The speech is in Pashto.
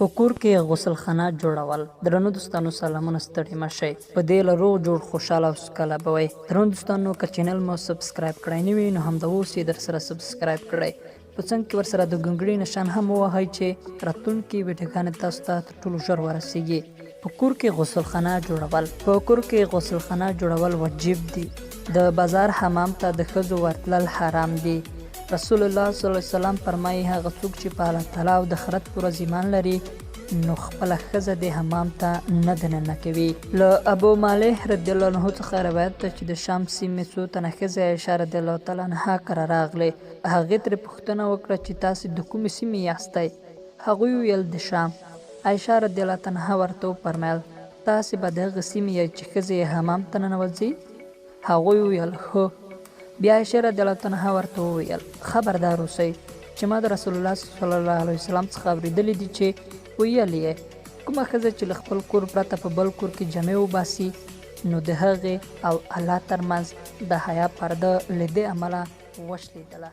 په کور کې غسلخانه جوړول. درنو دوستانو سلامونه، ستړي مه شئ. په دې له روغ جوړ، خوشحاله او سوکاله به وئ. درنو دوستانو، که چینل مو سبسکرایب کړی نه وي، نو همدا اوس یې درسره سبسکرایب کړئ. په څنګ کې ورسره د ګنګړي نشان هم ووهئ چې راتلونکي ویډیوګانې تاسو ته تر ټولو ژر ورسیږي. په کور کې غسلخانه جوړول. په کور کې غسلخانه جوړول واجب دي. د بازار حمام ته د ښځو ورتلل حرام دي. رسول الله صلی الله علیه وسلم فرمایي، هغه څوک چې په الله تعالی او د آخرت پر ورځ ایمان لري، نو خپله ښځه دې حمام ته نه دننه کوي. له ابو مالح رضی الله عنه څخه روایت ده چې د شام سیمې څو تنه ښځې عایشه رضی الله تعالی عنها کره راغلې. هغې ترې پوښتنه وکړه چې تاسې د کومې سیمې یاستئ؟ هغوی وویل، د شام. عایشه رضی الله عنها ورته وفرمایل، تاسې به د هغې سیمې یئ چې ښځې یې حمام ته ننوځي؟ هغوی وویل، هو. بیا عایشه رضی الله عنها ورته وویل، خبردار اوسئ چې ما د رسول الله صلی الله علیه وسلم څخه اورېدلي دي چې ویل یې، کومه ښځه چې له خپل کور پرته په بل کور کې جامې وباسي، نو د هغې او الله ترمنځ د حیا پرده له دې امله وشلېدله.